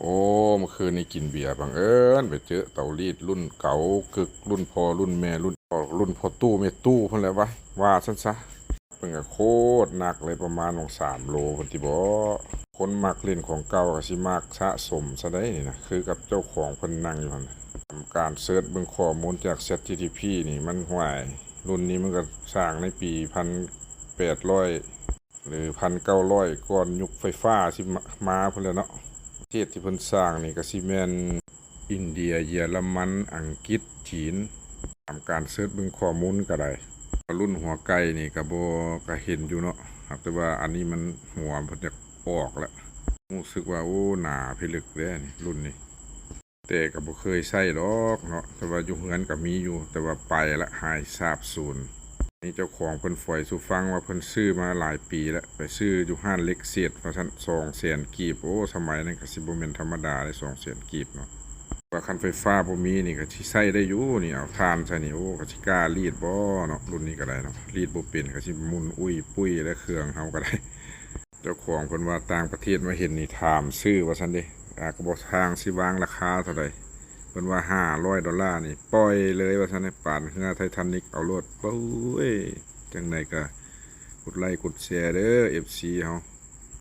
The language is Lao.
ໂອ້ ເມື່ອຄືນນີ້ກິນເບຍ ບັງເອີນໄປເຈີເຕົາລີດລຸ້ນເກົ່າກຶກ ລຸ້ນພໍ່ລຸ້ນແມ່ ລຸ້ນພໍ່ລຸ້ນພໍ່ຕູ້ແມ່ຕູ້ພຸ້ນແຫຼະວະ ວ່າຊັ້ນຊະ. ເພິ່ນກະໂຄດໜັກເລີຍ ປະມານສອງສາມໂລພຸ້ນຕິບໍ. ຄົນມັກຫຼິ້ນຂອງເກົ່າກະຊິມັກສະສົມຊະໃດ໋ນີ້ນະ ຄືກັບເຈົ້າຂອງເພິ່ນນັ່ງຢູ່ຫັ້ນ. ທຳການເສີດເບິ່ງຂໍ້ມູນຈາກ ChatGPT ນີ້ ມັນ ຫ້ວຍ ລຸ້ນນີ້ມັນກະສ້າງໃນປີພັນແປດຮ້ອຍ ຫຼື ພັນເກົ້າຮ້ອຍ ກ່ອນຍຸກໄຟຟ້າຊິມາ ມາພຸ້ນແຫຼະເນາະ. ປະເທດທີ່ເພິ່ນສ້າງນີ້ກະຊິແມ່ນອິນເດຍ ເຢຍລະມັນ ອັງກິດ ຈີນ ຕາມການເສີດເບິ່ງຂໍ້ມູນກະໄດ້. ລຸ້ນຫົວໄກ່ນີ້ກະບໍ່ ກະເຫັນຢູ່ເນາະ ຫາກແຕ່ວ່າອັນນີ້ມັນຫົວເພິ່ນຢາກອອກລະ ຮູ້ສຶກວ່າ ໂອ້ ໜາພິລຶກເດ້ນີ້ ລຸ້ນນີ້. ແຕ່ກະບໍ່ເຄີຍໃຊ້ດອກເນາະ ແຕ່ວ່າຢູ່ເຮືອນກະມີຢູ່ ແຕ່ວ່າໄປລະ ຫາຍສາບສູນ. ນີ້ເຈົ້າຂອງເພິ່ນຝອຍສູ່ຟັງວ່າເພິ່ນຊື້ມາຫຼາຍປີລະ ໄປຊື້ຢູ່ຮ້ານເຫຼັກເສດວ່າຊັ້ນ ສອງແສນກີບ. ໂອ້ ສະໄໝນັ້ນກະຊິບໍ່ແມ່ນທຳມະດາເດ້ ສອງແສນກີບເນາະ. ວ່າຄັນໄຟຟ້າບໍ່ມີນີ້ກະຊິໃຊ້ໄດ້ຢູ່ນີ້ ເອົາຖ່ານໃສ່ນີ້ ໂອ້ ກະຊິກ້າລີດບໍ່ເນາະ. ລຸ້ນນີ້ກະໄດ້ເນາະ ລີດບໍ່ເປັນ ກະຊິໝຸ່ນອຸ້ຍປຸ້ຍແລ້ວ ເຄື່ອງເຮົາກະໄດ້. ເຈົ້າຂອງເພິ່ນວ່າຕ່າງປະເທດມາເຫັນນີ້ຖາມຊື້ວ່າຊັ້ນເດ້ ອາ ກະບໍ່ຊ່າງຊິວາງລາຄາເທົ່າໃດ ເພິ່ນວ່າຫ້າຮ້ອຍໂດລານີ້ ປ່ອຍເລີຍວ່າຊັ້ນເດ້ ປານເຮືອໄທທານິກເອົາໂລດ. ໂອ້ຍ ຈັ່ງໃດກະກົດໄລ້ກົດແຊເດີ ເອັຟຊີ ເຮົາ